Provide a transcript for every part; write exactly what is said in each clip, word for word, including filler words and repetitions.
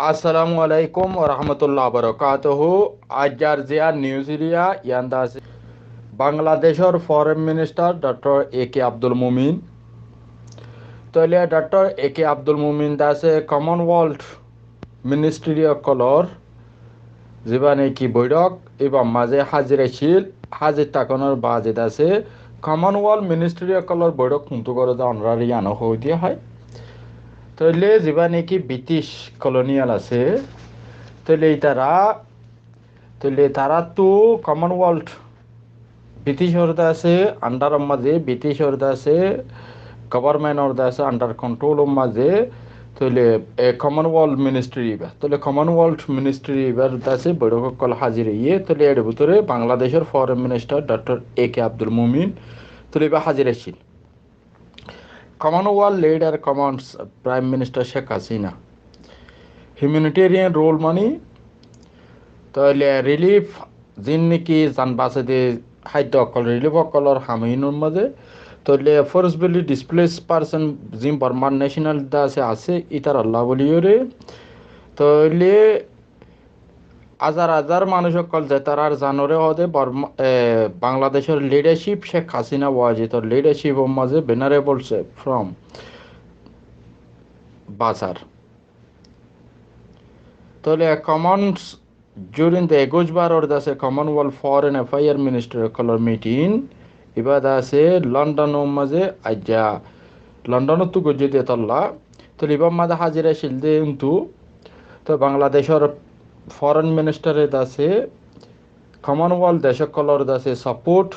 Assalamu alaikum warahmatullahi wabarakatuhu. Aijjar ziyan news iriya, yián de asé Bangladecór foreign minister Doctor A K Abdul Mumin. Tóile Doctor A K Abdul Mumin de asé Commonwealth ministry ókkolór zibá niki boiçók, íbar mazé házir accíl, házir tákonor baade de asé Commonwealth ministry ókkolór boiçók kuntú goré de onoráre yiáno hoói diya hoi. Tóile zibá niki British colonial asé, tóile ítara, tóile taráttu Commonwealth Britishor de asé under or mazé, Britishor de asé government or de asé under control or mazé, tóile e Commonwealth ministry íba, tóile Commonwealth ministry íbar de asé boiçók ókkol házir óiye, tóile ér bútore Bangladecór foreign minister Doctor A K Abdul Mumin, tóile íba házir accíl. Commonwealth leader, Commons Prime Minister Sheikh Hasina. Humanitarian role mani, tóile relief, zin niki zan basai de háiddo ókkol, relief ókkolór ham inor mazé, tóile forcibly displaced person, zin Bormar national de asé, asé, ítaralla bóli yóre, tóile házar házar manúic ókkol ze tarár zanoré hoó de Borma, e, Bangladecór leadership, Sheikh Hasina wajetor leadership or mazé vulnerable from basar. Tóile Commons during the ekuic baror de asé Commonwealth foreign affair minister ókkolór meeting, íba de asé London or mazé, aijja London ottu goijjé de tolla. Tóile íbar mazé házir accíl de kintu, tói Bangladecór foreign minister e de asé Commonwealth dec ókkolór de asé support,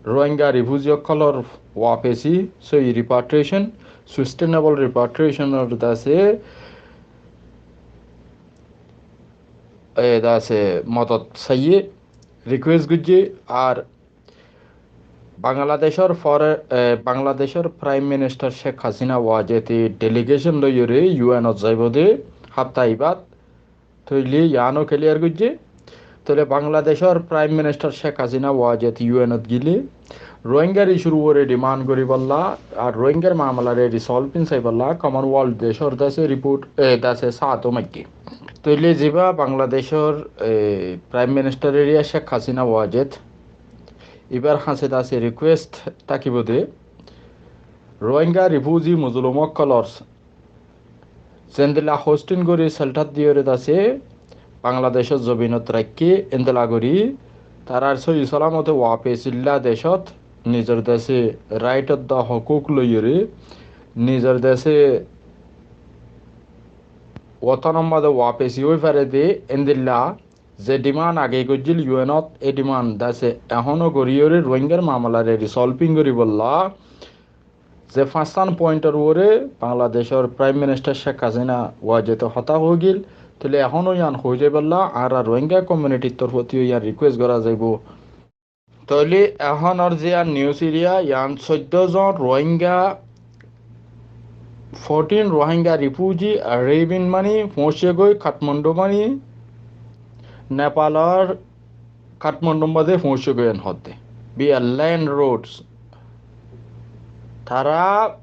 Rohingya refugee ókkolór wapesi, sóiyi repatriation, sustainable repatriation or de asé, e, de asé modot saiyé, request goijjé, ar Bangladecór fore, e, Bangladecór Prime Minister Sheikh Hasina wajeti delegation loiyóre U N ot zaibo de hapta ibad. Tóile yiáno clear goijjé. Tóile Bangladecór Prime Minister Sheikh Hasina wajeti U N ot gile Rohingyar issue r uore demand goríbolla ar Rohingyar mamala re resolving saibolla Commonwealth decór de asé report, e, de asé sáto maigge. Tóile zibá Bangladecór, e, Prime Minister eriya Sheikh Hasina wajet, íbar hañse de asé request tákibo de, Rohingya refugee mozlum ókkolór zendilla hosting gorí shelter diyóre de asé Bangladecór zobinot raikké, endilla gorí tarár sóiyi salamote wapesilla decót nizor dece right odda hokuk loiyóre nizor dece wotonor mazé wapesi ói fare de endilla ze demand age goijjíl U N ot, e demand de asé ehóno goríyóre Rohingyar mamalare resolving goríbolla ze fañsán point or uore Bangladecór Prime Minister Sheikh Hasina wajete hotá hoóigil, tóile ehóno yián hoói zaibolla añára Rohingya community r torfóttu yián request gorá zaibo. Tóile ehónor ziyán news eriya yián soiddó zon Rohingya, fourteen Rohingya refugee ar rehbin mani foóñice goi Kathmandu mani Nepalor Kathmandu mazé foóñice goi en hoódde via land roads. Tará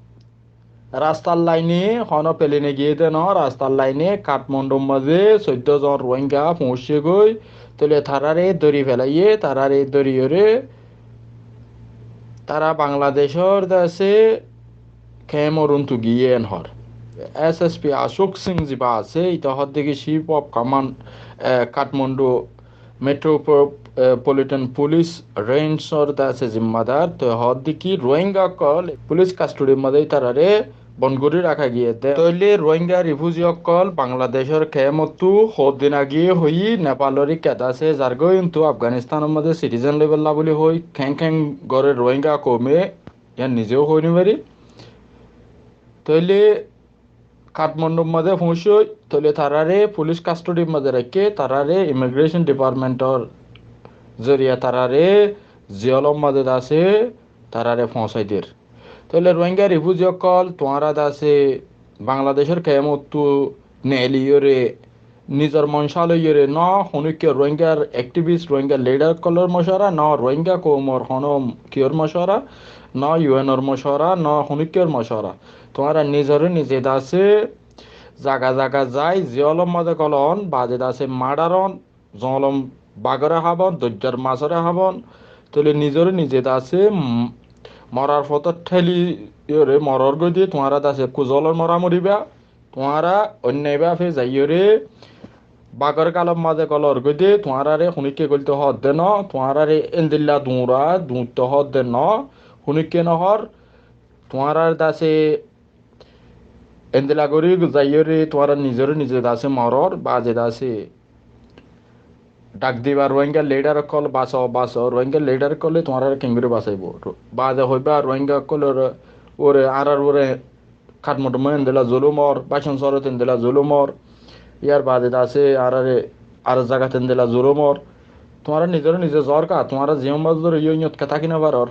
rastar laine, honó plane giyé de no, rastar laine Kathmandu mazé soiddó zon Rohingya foóñice goi, tóile taráre dóri felaiyé, taráre dóriyóre tará Bangladecór dece camp or untú giyé en hoór. S S P Ashok Singh zibá asé, íte hoódde ki Chief of Command, e, Kathmandu Metropolitan Police Range or dece zimmadar, te hoódde ki Rohingya ókkol police custody r mazé ítarare bond gorí raká giyé de. Tóile Rohingya refugee ókkol Bangladecór camp ottu hoddin age hoiyí Nepalor ikká dece zargói, kintu Afganistan or mazé citizen loibolla buli hoói, keén keén goré Rohingya koume, yián nize ó hoói no fari. Tóile Kathmandu mazé foóñiccé, tóile taráre police custody r mazé raikké, taráre immigration department or zoriya taráre jail or mazé dece taráre foóñsai der. Tóile Rohingya refugee ókkol, tuáñra dece Bangladecór camp ottu neeliyóre nizor mon saloiyóre no, honókiyór Rohingyar activist, Rohingyar leader ókkolor mocuwara no, Rohingya koumor honó kiyór mocuwara no, U N or mocuwara no, honókiyór mocuwara. Tuáñra nizoré nize dece zaga zaga zai, ze ólor mazé golon, baade dase maçaron, zolom bagore hábon, doijjar masore hábon, tóile nizore nize dase, mm, morar fotót théli iyore moror goi de, tuáñra dase kuzolor mora moriba, tuáñra onnai bafe zaiyore bagor galor mazé golor goi de, tuáñrare hunikké golto hoódde no, tuáñrare endilla duñra, duñitto hoódde no, hunikké no hor, tuáñrar dase endilla gori zaiyore tuáñra nizore nize dase moror, baade dase dhak diba Rohingya lidar ókkol, baso, baso, Rohingya lidar ókkole tuáñrare kengori basaibo. Baade hoiba Rohingya ókkolor uore, añárar uore Katmandu endilla zulum or, Baisan Sorot endilla zulum or, yar baade dase añárare ar zagat endilla zulum or. Tuáñra nizore nize zor ka, tuáñra ziyán mazé zor, iyó iyót ke táki no faror.